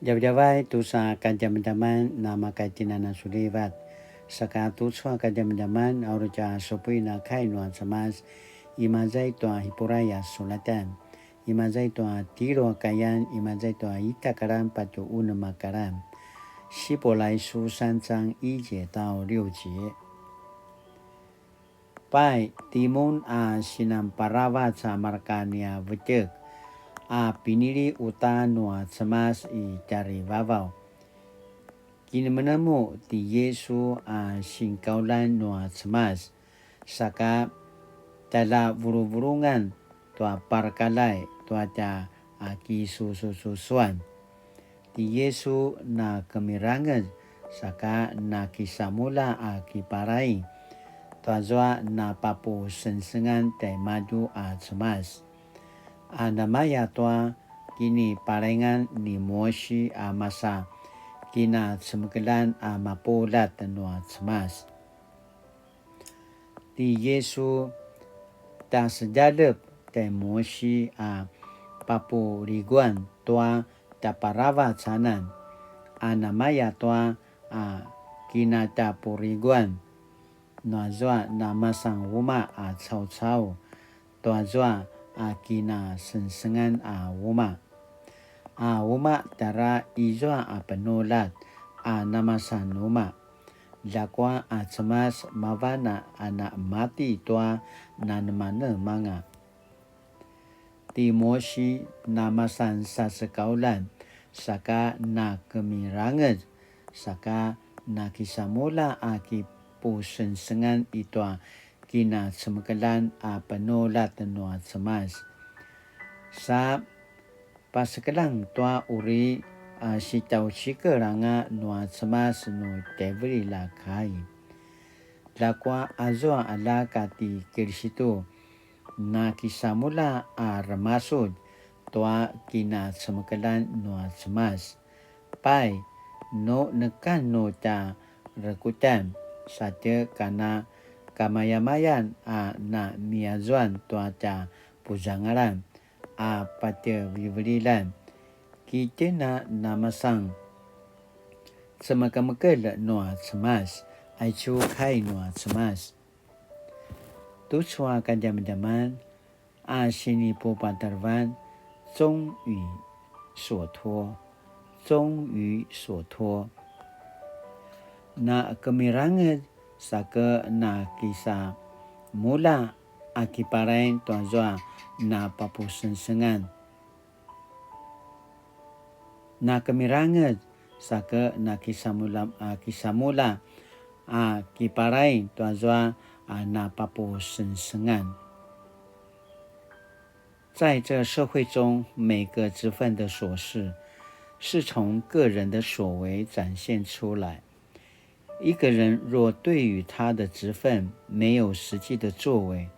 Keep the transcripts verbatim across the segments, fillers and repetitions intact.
Djavadjavay tusa kadjamadjaman na maka tjinanasulivat. Saka tucu a kadjamadjaman a uri tja supuin a kai nua Cemas, imaza i tua Hipurai a sulatan, imaza i tua tjelu a kayan, imaza i tua ita a karan patje unem a karan. 希伯来书三章一节到六节。 Pai, timun a sinanparavac a marka nia vetjek, a pinili uta nua Cemas i tjarivavaw. Kinemenemu ti Yisu a sinkaulan nua Cemas, saka tjaljavuluvulungan tua parakaljai tua tja a kisusususuan. Ti Yisu na kemirangez saka na kisamulja a kiparaing tuazua na papusengsengan tjaimadju a Cemas. A namaya tua kiniparaingan ni Musi a masa kinacemekeljan a mapuljat nua Cemas. Ti Yisu tasedjalep tjai Musi a papuriguan tua tjaparavac anan, a namaya tua a kinatjapuriguan nuazua namasan umaq a caucau tuazua a kinasengsengan a umaq. A umaq tjara izua a penuljat a namasan umaq. Ljakua a Cemas mavan a namati tua nanemanemanga. Ti Musi namasan sasekauljan saka na kemirangez saka na kisamulja a kipusengsengan i tua kinacemekeljan a penuljat nua Cemas. Sa pasekeljang tua uri a sitjaucikel anga nua Cemas nu tjaivililj a kai. Ljakua azua aljak a ti Kilisitu na kisamulja a remasudj tua kinacemekeljan nua Cemas. Pai, nu neka nu tja rekutjan, satje kana kamayamayan a na miyazuan tua tja puzangalan a patjevilivililan, kitjen a namasan cemekemekelj nua Cemas, aicu kai nua Cemas. Tucu a kadjamadjaman a sinipupatarevan, 忠於所託，忠於所託。Na kemirangez saka na kisamulja a kiparaing tuazua na papusengsengan. Na kemirangez saka na kisamulja a kisamulja a kiparaing tuazua a na papusengsengan. 在这社会中，每个职分的所是，是从个人的所为展现出来。一个人若对于他的职分没有实际的作为，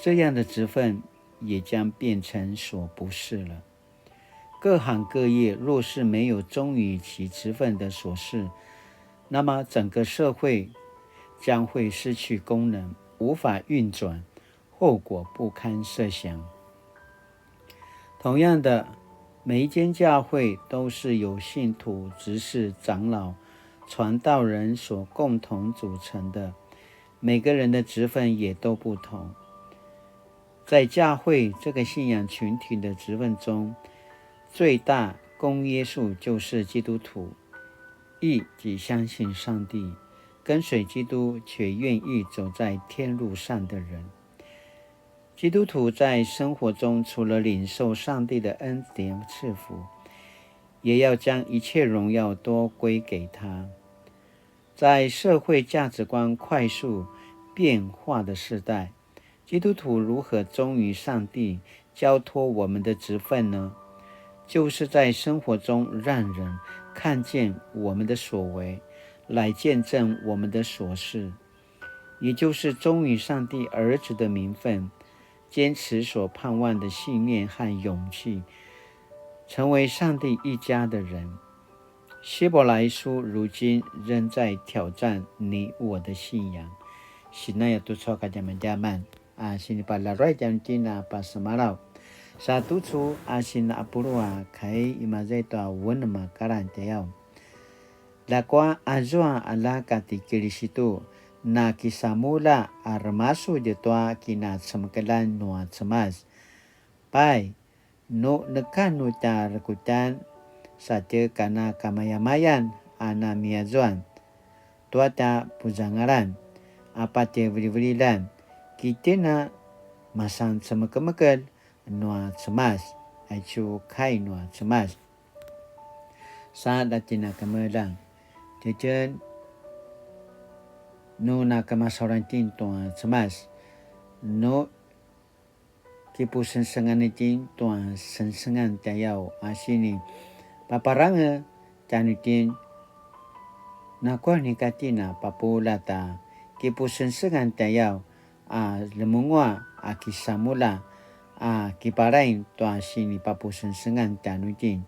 这样的职分也将变成所不是了。各行各业若是没有忠于其职分的所是，那么整个社会将会失去功能，无法运转，后果不堪设想。同样的，每一间教会都是由信徒、执事、长老、传道人所共同组成的，每个人的职分也都不同。在教会这个信仰群体的职分中，最大公约数就是基督徒，亦即相信上帝、跟随基督且愿意走在天路上的人。基督徒在生活中除了领受上帝的恩典赐福，也要将一切荣耀都归给他。在社会价值观快速变化的时代，基督徒如何忠于上帝交托我们的职分呢？就是在生活中让人看见我们的所为，来见证我们的所是，也就是忠于上帝儿子的名分，坚持所盼望的信念和勇气，成为上帝一家的人。希伯来书如今仍在挑战你我的信仰。Sinaya tucu a kadjamadjaman a sinipalaruay tjanuitjen a pasemalaw. Sa tucu a sinapulu a kai imaza i tua unem a kalan tjayaw. Ljakua azua a aljak a ti Kilisitu, na kisamulja a remasudj tua kinacemekeljan nua Cemas. Pai, nu neka nu tja rekutjan, sa tje kana kamayamayan a namiyazuan tua tja puzangalan a patje vilivililjan, ki tjen a masan cemekemekelj nua Cemas, aicu kai nua Cemas. Sa ljatjen a kemeljang, tjetjen nu na kemasaluan itjen tua Cemas, nu kipusengsengan itjen tua sengsengan tjayaw a sini paparangez tjanuitjen. Nakuya nu ika itjen a papuljat a kipusengsengan tjayaw a lemenguaq a kisamulja a kipalaing tua sinipapusengsengan tjanuitjen.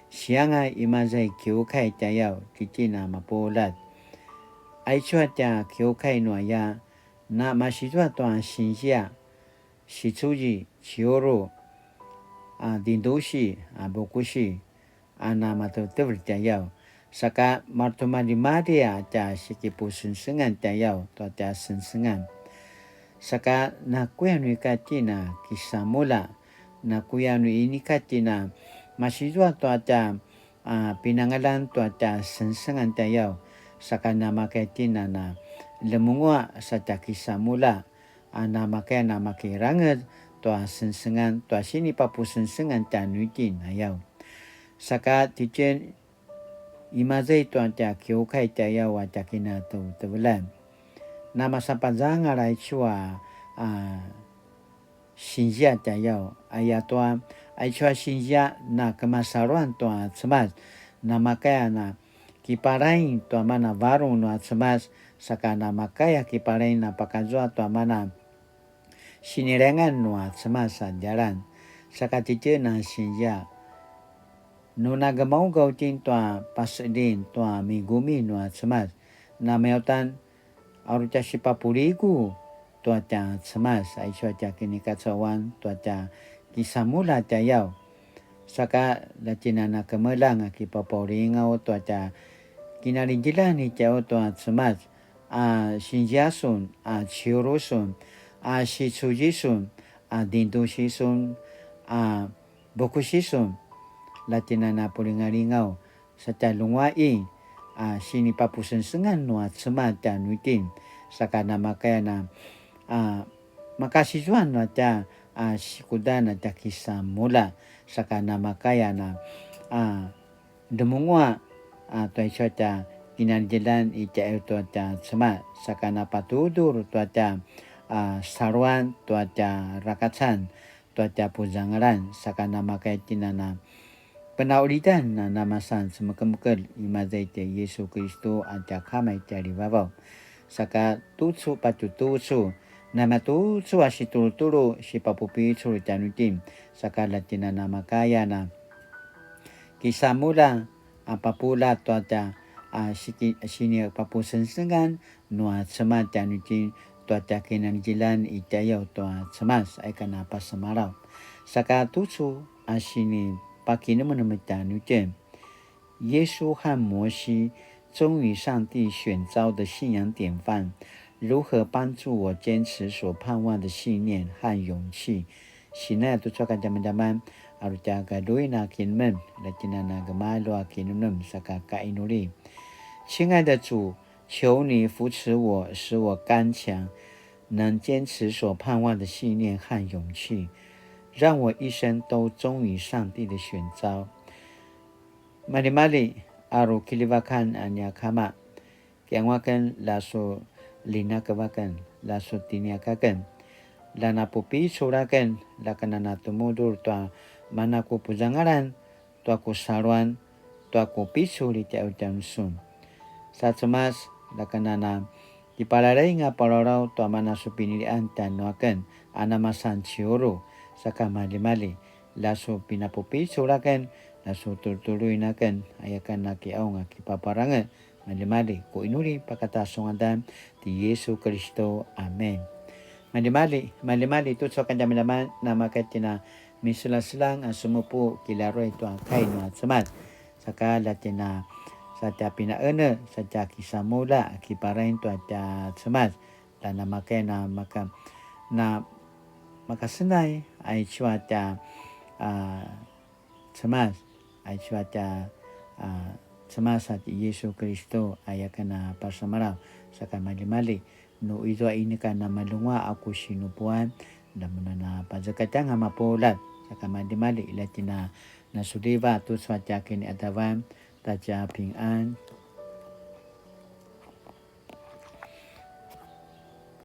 Sianga imaza i kiukai tjayaw titjen a mapuljat. Aicu a tja kiukai nu aya, na masizua tua sinzia, sicuzi, ciuru, a dindusi, a bukusi, a na matevetevelj tjayaw. Saka maretimaljimalji a tja sikipusengsengan tjayaw tua tja sengsengan. Saka nakuya nu ika itjen a kisamulja, nakuya nu inika itjen a masizua tua tja a pinangaljan tua tja sengsengan tjayaw, saka namakaya itjen a na lemenguaq sa tja kisamulja, a namakaya na makirangez tua sengsengan tua sinipapusengsengan tjanuitjen ayaw. Saka titjen imaza i tua tja kiukai tjayaw a tja kinateveteveljan. Na masapazangal aicu a, a, sinzia tjayaw, ayatua, aicu a sinzia na kemasaluan tua Cemas, namakaya na kipalaing tua mana varung nua Cemas, saka namakaya kipalaing na pakazua tua mana sinilengan nua Cemas a djalan, saka titjen a sinzia. Nu na gemaugaw itjen tua paseding tua migumi nua Cemas, na miyautan a uri tja sipapuligu tua tja Cemas, aicu a tja kinikacauan tua tja kisamulja tjayaw. Saka ljatjen a na kemeljang a kipapaulingaw tua tja kinalidjilan i tjayaw tua Cemas, a sinzia sun, a ciuru sun, a sicuzi sun, a dindusi sun, a bukusi sun, ljatjen a na pulingalingaw, sa tja lunguaq i, a, sinipapusengsengan nua Cemas tjanuitjen, saka namakaya na, a, makasizuan nua tja, a, sikudan a tja kisamulja, saka namakaya na, a, lemenguaq, a, tua aicu a tja kinalidjilan i tjayaw tua tja Cemas, saka napatudur tua tja, a, saluan tua tja rakacan, tua tja puzangalan, saka namakaya itjen a na penaulidan a namasan cemekemekelj imaza i tjai Yisu Kilistu a tja Kama i tjalivavaw. Saka tucu patje tucu, namatucu a situlutulu sipapupicul tjanuitjen, saka ljatjen a namakaya na kisamulja a papuljat tua tja, a, siki-, sinipapusengsengan nua Cemas tjanuitjen tua tja kinalidjilan i tjayaw tua Cemas, aya ken a pasemalaw. Saka tucu a sinipakinemenem tjanuitjen. 耶穌和摩西忠於上帝選召的信仰典範，如何幫助我堅持所盼望的信念和勇氣？ Sinaya tucu a kadjamadjaman, a uri tja galuin a kinemenem, ljatjen a na gemalju a kinemenem, saka kainuli. 親愛的主，求你扶持我，使我剛強，能堅持所盼望的信念和勇氣，讓我一生都忠於上帝的選召。 Maljimalji, a uri kiljivakan a nia Kama, kianguaq aken, la su ljinakev aken, la su tjiniak aken, la napupicul aken, la ken a na temudul tua mana ku puzangalan, tua ku saluan, tua ku picul i tjautjaun sun. Sa Cemas, la ken a na kipalalaing a palawlaw tua mana su pinilian tjanuaken, a namasan ciuru, saka maljimalji, la su pinapupicul aken, la su tulutuluin aken, aya ken a kiqaung a kipaparangez, maljimalji, ku inuli pakata su ngadan ti Yisu Kilistu. Amen. Maljimalji, maljimalji, tucu a kadjamadjaman, namakaya itjen a Miseljaseljang a semupu kilaruay tua kai nua Cemas. Saka ljatjina satja pinaene, satja kisamulja, kiparain tua tja Cemas. Lja namakay na maka, na makasenay, aicu a tja, a, Cemas, aicu a tja, a, Cemas a ti Yisu Kiristu, aya ken a pasemalaw, saka maljimalji, nu izua inika namalunguaq a ku sinupuan, lja mun a na pazekatjanga mapuljat, saka maljimalji, ilja tjina na suliva, tucu a tja kiniqadavan, ta tja pingan,